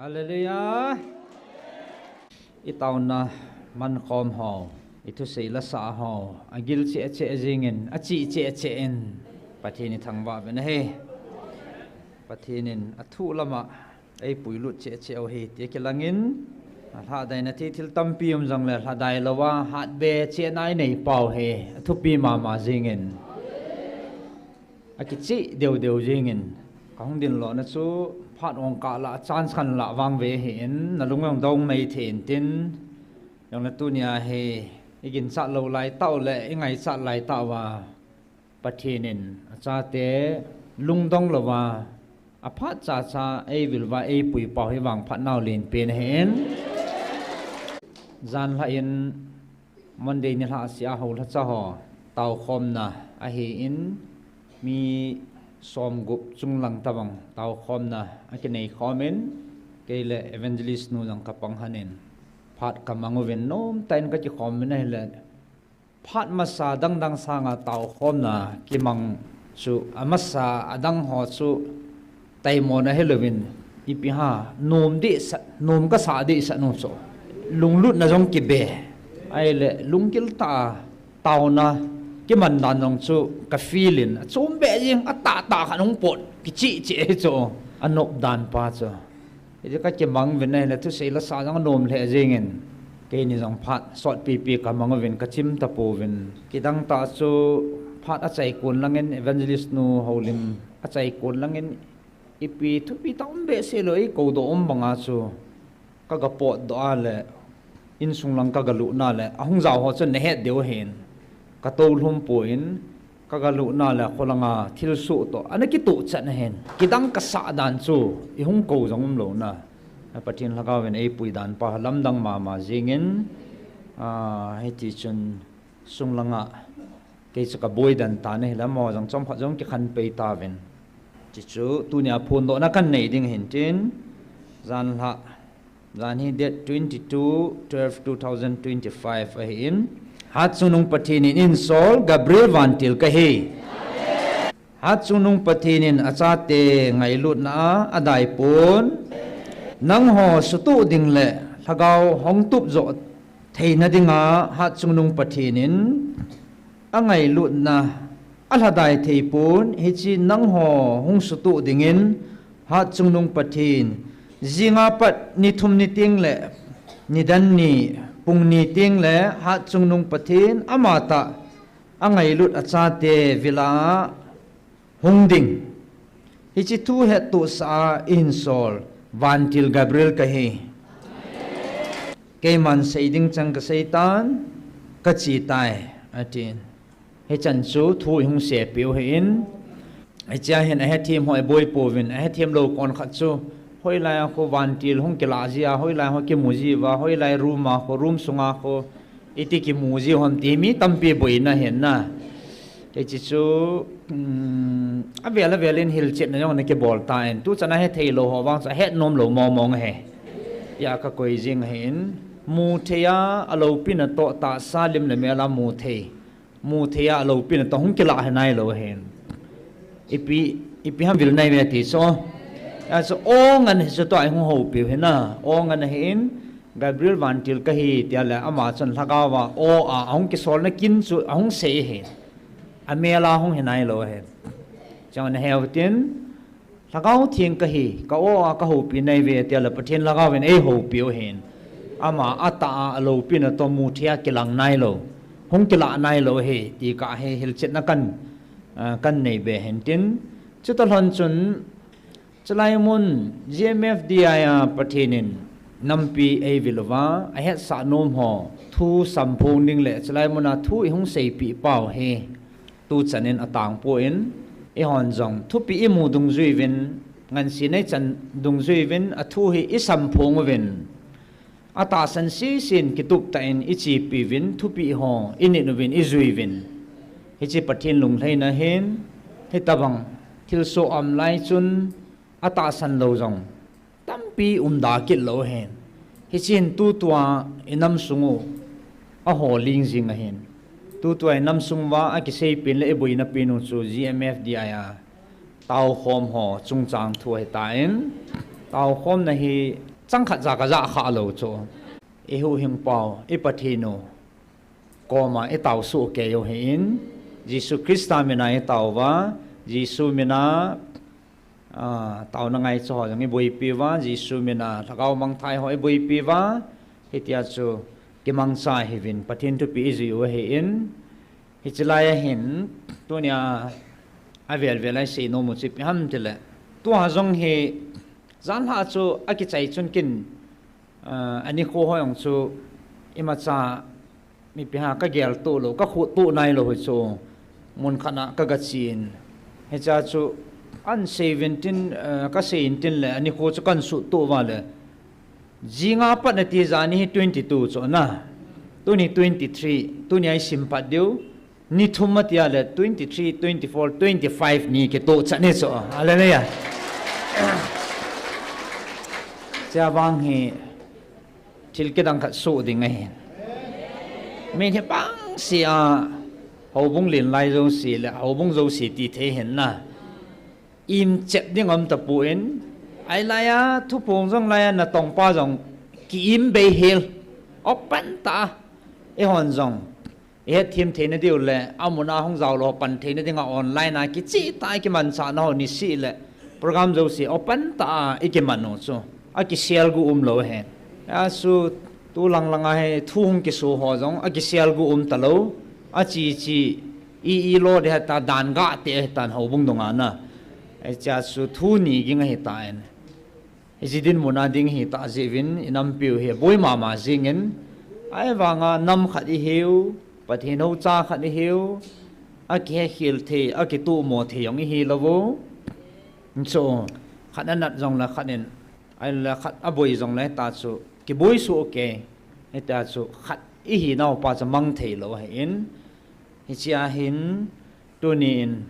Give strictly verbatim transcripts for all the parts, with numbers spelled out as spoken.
Hallelujah. I tauna mankhom ho, i thusei lasa ho, agil cheh cheh jingin, achi cheh cheh in, Pathen i thangvah uvin ahi. Pathen in athu lama eipuilut cheh cheh u ahi ti kilangin, alhadaina thei thil tampi um jongle, lhadai louva hatbe cheh na inei pau hi athupi mama jingin, akicheh deu deu jingin, kahung din lona chu phat ong kah lah, chance khan lah vangve ahin, nalung jong dong mai thei intin, jongle tunia hi i ginchat lou lai tah u le i ngaichat lai tah uva, Pathen in achate lungdong louva, aphat chacha eivil uva eipui pau hi vangphat nau lenpen ahin. Janhi in Monday nilhah sea houlhacha ho taokhomna ahin, mi somgup chunglang tabang taokhomna akinei khomin, kei le evangelist nu jong kapang lhonin, phat kamang uvin, nomtah in kakikhom uvin ahile, phat masa dangdang sanga taokhomna kimang chu, amasa adang ho chu taimona hilouvin, ipi ham, nom dehset, nom kasah dehset nu chu, lunglutna jong kibe, ahile lunggil tah a taona kiman dan jong chu ka feel in, achom beh jeng, atahtah khat hung pot, kicheh cheh hi chu, anop dan pa chu. Hiti kakimang uvin ahile, thusei lasa jong anom lheh jengin, keini jong phat sotpipi kamang uvin, kachim tapouvin. Kidang tah chu phat achaikon langin, evangelist nu Houlim achaikon langin, ipi thupi tah um behseh lou, eikoudoh um banga chu kaga potdoh a le, insung lang kaga lutna le, ahung jao ho chun nahet diu ahin, katoulhum poi, kaga lutna le kholanga thilsoh toh ana kitohchat ahin, kidang kasah dan chu, ihung kou jong umlou na, Pathen lhagao in eipui dan pa lamdang mama jengin, hitichun sunglanga kei chu kaboi den tan ahile, amaho jong chomkhat jong kikhen pei tauvin. Chuchu tunia phondohna kanei ding ahin tin, janhi, janhi date twenty-two twelve two thousand twenty-five ahin, Hatchungnung Pathen in einsol Gabriel Vantil kahi. Hatchungnung Pathen in achate ngailutna a adaipon, nangho sutoh ding le lhagao hung tupjoh theina dinga Hatchungnung Pathen in angailutna alhadai theipon, hiche nangho hung sutoh dingin Hatchungnung Pathen, jinga pat nithum niteng le nidan ni pung ni tengle Hatchungnung Pathen amatah angailut achate vila hung ding, hiche thu hettohsah a einsol Vantil Gabriel kahi. Keiman sei ding chang kaseitan, kachetai, atin. Hichan chu thu ihung sepiu ahin. Hichea hin ahethem ho iboi pouvin, ahethem lou konkhat chu, hoilai a kho Vantil hung kilah jia, hoilai ho kimu jiuva, hoilai room a kho, room sunga kho iti kimu jiu ham ti mi tampi boina ahin na. Hiche chu avel avel in hilchetna jong ana kibol tan, tuchan a hethei lou ho vang chu ahet nomlou mong mong ahi, tia kakoi jing ahin. Muthei a aloupina toh tahsa lim le mel a muthei, muthei a aloupina toh hung kilah hinailou ahin. Ipi, ipi ham vil naive ti chu, achu o ngan hichu tua ihung houpiu hina, o ngan ahin, Gabriel Vantil kahi tia le ama chun lhagaova o a ahung kisolna kin chu ahung sei ahin, amel a hung hinailou ahin. Chun ana heu tin, Lhagao Theng kahi, ka o a kahoupi naive tia le Pathen lhagaovin eihoupiu ahin. Ama atah a aloupina toh muthei a kilang nailou, hung kilah nailou ahi ti kahi hilchetna kan, kanei be ahin tin. Chutoh lhon chun, chulai mun GMFDI a Pathen in nampi eivil uva ahetsah nom ho thu samphong ding le chulai muna thu ihung seipeh pau hi tuchan in atangpoi, eihon jong thupeh imu dungjuiuvin, ngansi neichan dungjuiuvin athu hi isamphong uvin, atahsan sesen kituptah in ichepiuvin, thupeh ho init uvin, ijuiuvin. Hiche Pathen lunglhaina ahin, hitobang thilsoh aum lai chun atahsan lou jong tampi umda kit lou ahin. Hiche hin tutua inam sung u aho ling jing ahin. Tutua inam sung uva akiseipen le iboina pen u chu GMFDI a taokhom ho chungchang thu ahitan, Taokhomna hi changkhat ja kaja kha lou chu. I huhhingpau, i Pathen u koma i taosuh kei u ahin, Jesu Christa mina i tao uva, Jesu mina, ah, taona ngaicha ho jong i boipi uva, Jesu mina lhagao mangthai ho i boipi uva, hitia chu kimangcha hiuvin, Pathen thupeh i jui u ahin, hiche lai a hin, tunia avel vel a i seinom u chu ipi ham tile, tua jong hi, janlhah chu akichai chun kin, ah, anikho ho jong chu imacha mipi ha kagel toh lou, kakhuh toh nailou hi chu, mun khat a kaga chen. Hichea chu, ahin sei uvin tin, eh, kasei in tin le, anikho chu kahin suhtoh uva le. Jinga pat nati jani hi twenty two chu na. Tuni twenty three, tunia i sim pat diu. Ni thum atia le twenty three, twenty four, twenty five ni kitoh chat ni chu. Hallelujah. Chea vang hi thil kidang khat soh ding ahi. Min hi bangse a houbung len lai jouse le houbung jouse ti thei ahin na. Im chep ding um tapon, ahilai a thuphong jong lai a natongpa jong ki-im bei hel. Open tah a eihon jong i hetthem theina diu le, amun a hung jao lou pan theina dinga online a kicheh tah a i kimanchah nau niseh le program jouse open tah a i kiman u chu akisel gu umlou ahi. Achu tu lang lang a hi thu hung kiso ho jong akisel gu um talou. Achi chi i i lo de heta dan ga te tan houbung dunga na. Hichea chu thu ni ging ahitan. Hiche dinmun a ding hitah jeh uvin i nampiu hi boi mama jingin, ahivanga nam khat i hiu, Pathen houcha khat i hiu, akihekhel thei, akitomo thei jong i hilou u. Chu, khat anat jongle khat in, ahile khat aboi jongle hita chu, kiboi soh kei, hita chu, khat i hinau pa chu mang thei lou ahin, hichea hin, Tuni in,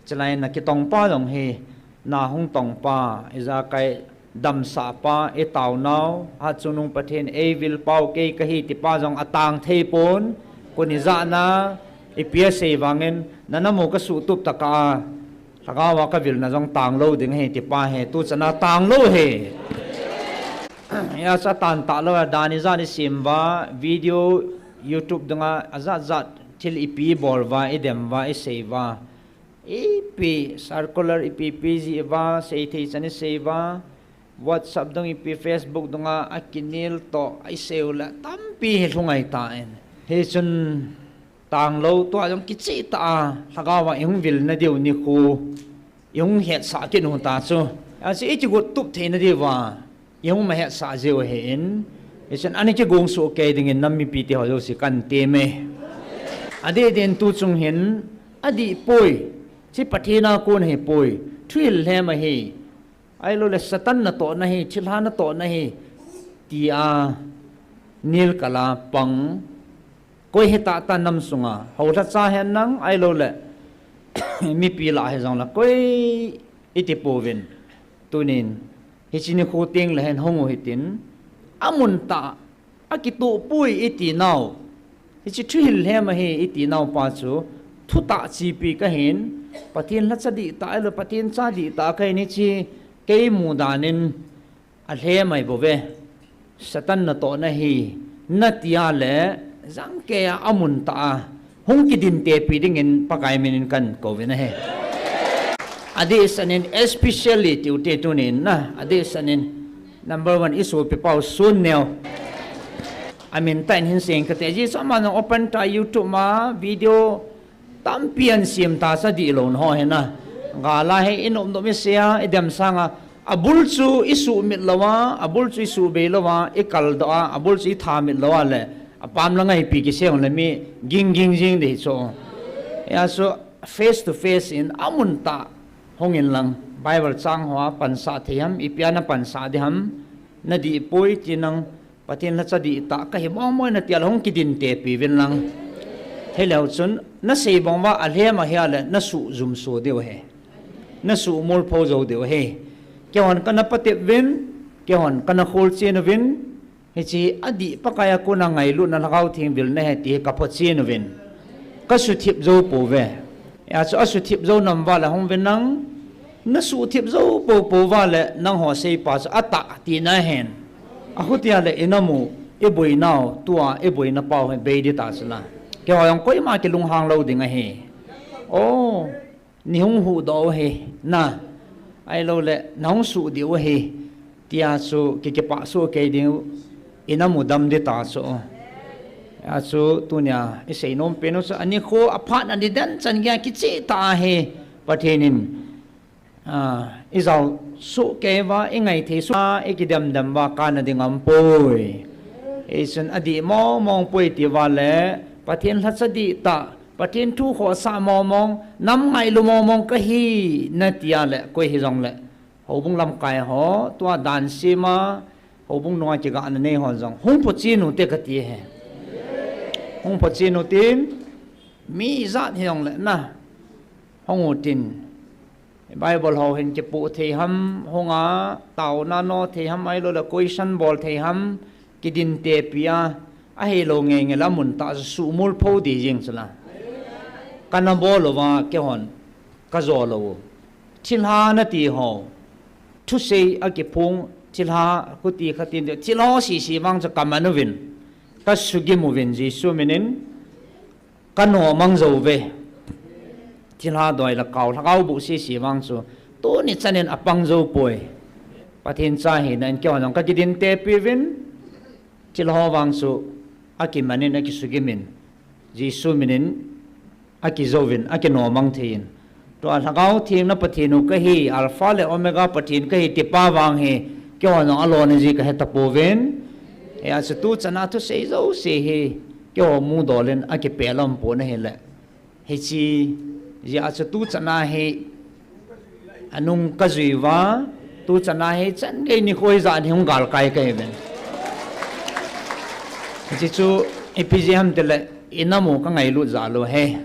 chulai a kitongpa jong hi, na hung tongpa, ijakai damsahpa, i taonau, Hatchungnung Pathen, eivil pau kei kahi tipa jong atang thei pon, kuni jana, ipi asei vangin, nana mu kasuhtup tah a, lhagao a kavilna jong tanglou ding ahi tipa hi, tuchan a tanglou ahi. Hijeh a chu atan talou a, dan ijat i sim uva, video, YouTube dunga, ajat jat, thil ipi i bol uva, i dem uva, i sei uva. Ipi circular ipi ipi jih uva, seithei chan i sei uva, WhatsApp dung ipi Facebook dunga akinel toh, i sei u le tampi hi lhung ahitan. Hichun tanglou tua jong kicheh tah a, lhagao a i hung vilna diu nikho, i hung hetsah kit u ta chu. Achu i kigot tup theina diuva, i hung ma hetsah jiu ahin, hichun ana kigong soh kei dingin nam mipi te ho jouse kahin temme. Adeh din tuchung hin, adihpoi, hiche Pathen a kon ahipoi, thuhil lhem ahi, ahiloule Satan natohna ahi, thilha natohna ahi, tia nel kal a pang, koi hita ta nam sunga, houlhacha hen lang, ahiloule mipi lah hijongle, koi iti pouvin, tunin, hiche nikho tengle hin hung u hitin, amun tah, akitohpoi iti nau, hiche thuhil lhem ahi iti nau pa chu, thutah chepi kahin, Pathen lhacha dihtah, ahilou Pathen cha dihtah kahin hiche, kei mudan in, alhem ahi bouve. Satan natohna ahi, nati a le, jangkei a amun tah a, hung kidintepi dingin Pakai min in kahin kouvin ahi. Adehset in especially tiute tunin na, adehset in number one i sopi pau Sunneo. Amin tah in hin seng kate, ajeh chu ama jong open tah a YouTube ma video tampi ahin sem ta chu adihlouna ho ahi na. Gal a hi i nop nop i sei a, i dem sanga, abul chu i suhmit louva, abul chu i suhbei louva, i kaldoh a, abul chu i thamit lou a le, apam lang a ipi kisei jongle mi ging ging jing ding ahi chu. Hijeh a chu face to face in amun tah hung in lang, Bible chang hoa pansah thei ham, ipi a na pansah ding ham, nadihpoi ti nang, Pathen lhacha dihtah kahi mong mong e nati a le hung kidintepi uvin lang. Hileu chun, nasei bang uva alhem ahi a le, nasuh jumso diu ahi. Nasuh molpho jou diu ahi. Keihon kana patep uvin, keihon kana kholchen uvin, hiche adih Pakai a kona ngailutna Lhagao Theng vilna ahi ti hi kaphochen uvin. Kasuthip jou pouve. Hijeh a chu asuthip jou nam uva le hung uvin lang, Nasuhthip jou poupou uva le nangho seipa chu atah tina ahin. Ahutia le inamu, iboinau, tua iboina pau hi bei ding ta chu la. Keiho jong koima kilunghang lou ding ahi. O, neihung huhdoh u ahi, na. Ahilou le, nahung suh diu ahi. Tia chu kikipah soh kei ding u, inamu dam ding ta chu. Achu tunia isei nom pen u chu, anikho aphat ani den chan geiya kicheh tah ahi, Pathen in, a, ijao soh kei uva, ingai thei soh a, ikidem dem uva kana ding aumpoi. Hichun adih mong mong poi ti uva le, Pathen lhacha dihtah, Pathen thu khohsah mong mong, nam ngailu mong mong kahi, natia le, koi hijong le. Houbung lamkai ho, tua dan sema, houbung nunga kigahna nei ho jong. Hung phochen u te kati ahi. Hung phochen u tin, mi ijat hijong le na. Hung u tin. Bible ho hin kipoh thei ham, hunga, taona no thei ham, ahilou le question bol thei ham, kidin tepi a, ahilou ngei ngei le amun tah chu suhmol pho ding jeng chu la. Kana bol uva, keihon, kajo lou u. Thilha nati ho. Thusei a kiphong, thilha, khuti khatin deu. Thilha sese vang chu kaman uvin. Kasugim uvin, Jesu minin. Kanomang jou uve. Thilha doi le kao, lhagao boh sese vang chu. Tuni chanin apang jou poi. Pathen cha hina in keihon jong kakidin tepi uvin. Thilha vang chu akimanin, akisugimin. Jesu minin akijouvin, akinomang thei in. Tua Lhagao Theng na Pathen u kahi, Alpha le Omega Pathen kahi, tipa vang hi, keihon jong alona ji kahe tapouvin. Hia chu tuchan a thusei jouse hi, keiho mudol in akipel aumpon ahile. Hiche, jeh a chu tuchan a hi, anung kajui uva, tuchan a hi, chan gei nikho ijat hi hung galkai kahiuvin. Hiche chu, ipi jeh ham tile, inamu kangailut jal u ahi.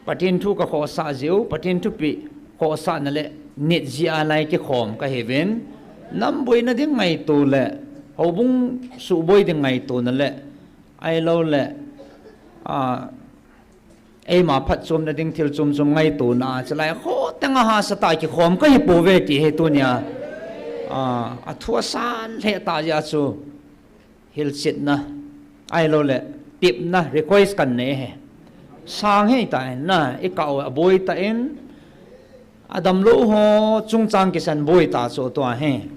Pathen thu kakhohsah jiu, Pathen thupeh khohsahna le nit jeh a lai kikhom kahiuvin. Nam boina ding ngaito le, houbung suhboi ding ngaitona le, ahilou le, a, eima phatchomna ding thil chom chom ngaitona, chulai kho tenga hahsatah a kikhom kahipouve ti hi tunia, a, athu asan lheh tah jeh a chu. Hilchetna, ahilou le, tepna, request kanei ahi. Sang hei tah in, na, ikah u aboi tah in, adamlou ho chungchang kisan boi tah chu tua hi.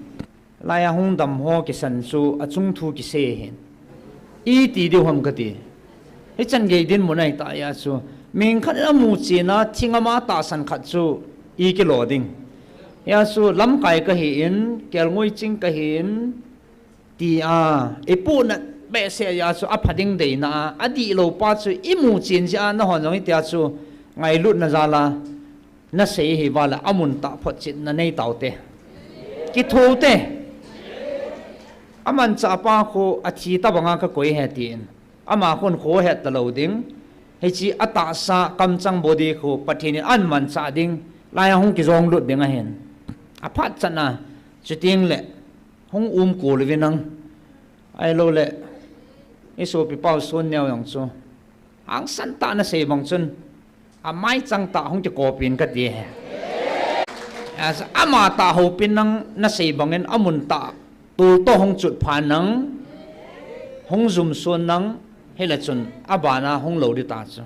Laiya hung dam ho kisan chu achung thu kisei ahin. Iti diu ham kati. Hichan gei dinmun ahitah jeh a chu. Mihing khat in amuchen a, thing ama tahsan khat chu ikilo ding. Hia chu lamkai kahin, kelngoi ching kahin, tia, ipohnat behseh jeh a chu apha ding deina a, adihlou pa chu imuchen jeh a nahon jong hitia chu ngailutna jal a nasei hiuva le amun tah photchetna neitaute. Kithoute. Amanchah pa khu athi tobanga kakoi ahi tin. Ama khun kho het talou ding. Hiche atahsa kamchang body khu Pathen in ahin manchah ding. Laiya hung kijonglut ding ahin. Aphat chan a, chutengle, hung umkol uvin lang. Ahilou le, isopi pau Sonneo jong chu. Hangsan tah nasei bang chun, amaichang tah hung kikopin kati ahi. Amatah houpin lang nasei bangin amun tah, toltoh hung chutphan lang, hung jumson lang, hile chun abana hung lou ding ta chu.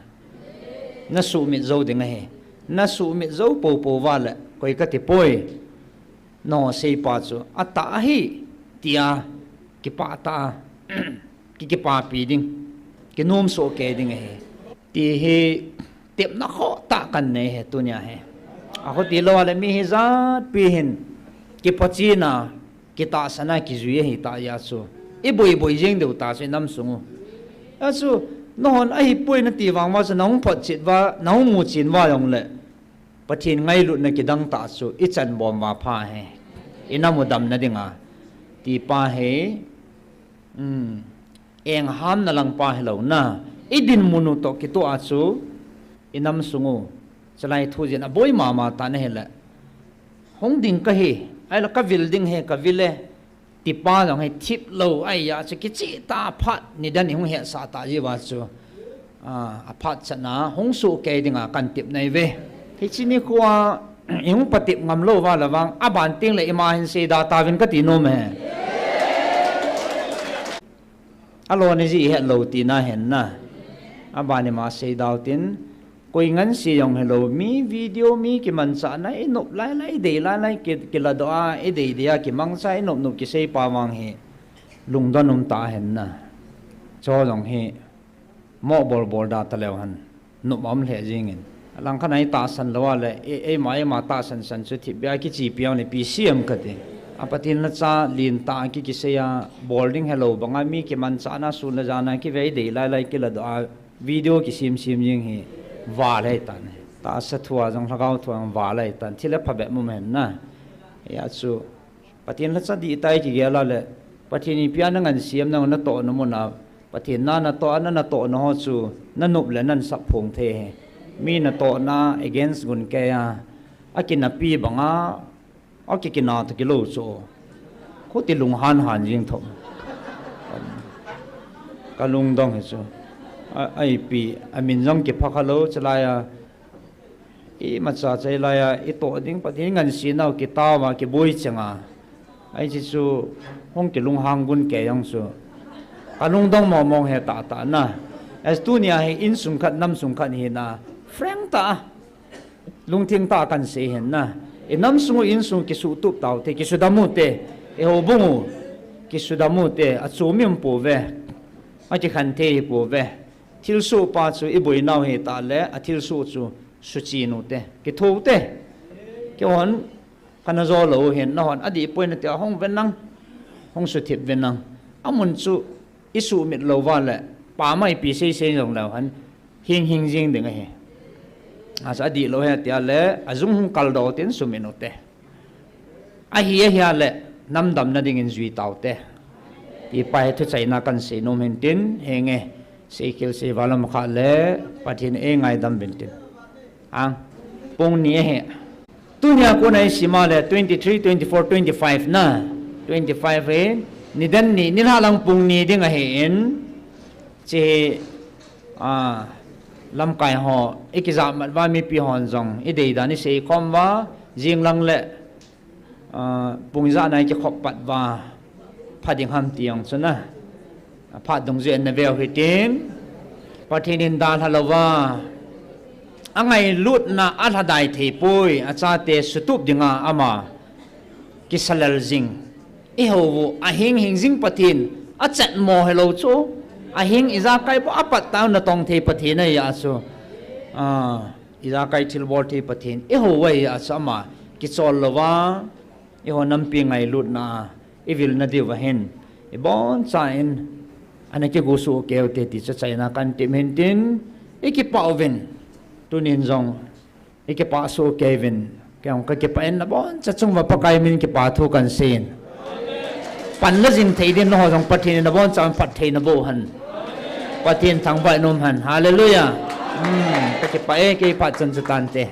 Nasuhmit jou ding ahi. Nasuhmit jou poupou uva le, koi katipoi. Nangho seipa chu atah ahi, tia kipah tah a, ki, kipapi ding, kinomsoh kei ding ahi. Ti hi tepna khohtah kanei ahi tunia hi. Akhuti lou a le mi hijatpi hin kiphachina, kitahsana kijui ahitah jeh a chu. Iboi boi jeng diu ta chu inam sung u. Achu, nahon ahipoi nati vang uva chu nahung photchet uva, nahung muchen uva jongle. Pathen ngailutna kidang tah chu ichan bom uva pha ahi. Inam u damna dinga. Tipa hi, um, enghamna lang pa hilou na. Idinmun u toh kitoh a chu, inam sung u. Chulai thu jin aboi mama tah ahile. Hung ding kahi, ahile kavil ding ahi, kavil e. Tipa jong hi thip lou ahi a chu kicheh tah a phat nidan ihung hetsah tah jeh uva chu, a, aphat chan a hung soh kei dinga kan tep nai uve. Hiche nikho a Ihung patep ngam lou uva le vang, aban teng le ima hin seida tauvin kati nom e. Alona ji ihet lou tina hen na. Aban ima seida u tin, koi ngansi jong hilou, mi video, mi kimanchahna, inop lailai, idei lailai, ki, kiladoh a, idei dei a, kimangcha, inop nop kisei pa vang hi lungdon um tah hen na. Chu jong hi, mo bol bol da taleu hen. Nop a um lheh jingin. Alangkhat a itahsan lou a le, e, eima, eima tahsan san chu thipbeh a kichepi a le ipi seiyem kati. A Pathen lhacha lentah a ki, kisei a, bol ding helou banga mi kimanchahna sun le jan a kive, idei lailai kiladoh a, video kisem sem jing hi val ahitan. Tahsa thu a jong, lhagao thu a jong val ahitan. Thil aphabep um hen na. Hijeh chun, Pathen lhacha dihtai kigel a le, Pathen ipi a nangansi em, nang natohna mun a, Pathen na natoh a, na natohna ho chu, nanop le nansap phong thei hi. Mi natohna against gun kei a, akinapi banga, akikina toh kilou chu. Khuti lunghan han jing thou. Kalungdong hi chu. A, a ipi, amin jong kipha khalou, chulai a, imacha chai lai a, itoh ding Pathen ngansi nau kitao a, kiboi cheng a. Ahi chu chu, hung kilunghang gun kei jong chu. Kalungdong mong mong hi tahtah na. As tunia hi insung khat, namsung khat hi na. Frank tah a. Lungthim tah a kansei hen na. Inamsung u insung kisuhtup tau te, kisudam u te. Ihoubung u, kisudam u te. Achom um pouve. Akikhen thei hi pouve. Thilsoh pa chu iboinau hitah le, athilsoh chu suchen u te, kithou te. Keihon, kana jo lou hin, nahon adih poi nati a hung ve nang, hung suthip ve nang. Amun chu isuhmit lou uva le, pama ipi seisei jong leu hen, hing hing jing ding ahi. Achu adih lou hi tia le, ajung hung kaldoh tin sumit u te. Ahi, ahi a le, namdamna dingin jui tau te. Ti pa hi thuchaina kansei nom hin tin, henge, seikhel sei val lam kha le, Pathen eingaidam uvin tin. Ang, pung ni ahi. Tunia kona isim a le, twenty-three, twenty-four, twenty-five na. Twenty-five hi, nidan ni, nilhah lang pung ni ding ahin. Hiche, a, lamkai ho, ikijahmat uva mipi hon jong, idei dan isei khom uva, jing lang le, a, pung ijat na ikikhop pat uva, pha ding ham ti jong chu na. Aphat dungjui in nave u hitin, Pathen in dalha louva, angailutna alhadai thei poi, achate sutup dinga ama kisalel jing. Ihou u, ahing hing jing Pathen, achetmo hilou chu. Ahing ijakai bou apat tah a natong thei Pathen ahi a chu. A, ijakai thilbol thei Pathen, ihou u ahi a chu ama kichol louva, eiho nampi ngailutna a, ivilna diuva hin, ibonchauvin, ana kigosuh kei u te ti chu chaina kahin tem hin tin, ikipah uvin, tunin jong, ikipah soh kei uvin, kei jong kakipah in nabonchauva chunga Pakai min kipa thu kahin seiyin. Pan le jing thei din nangho jong Pathen in nabonchauvin phatthei naboh hen. Pathen thangvah in um hen. Hallelujah. Hmm, kakipah e, kei phat chan chu tante.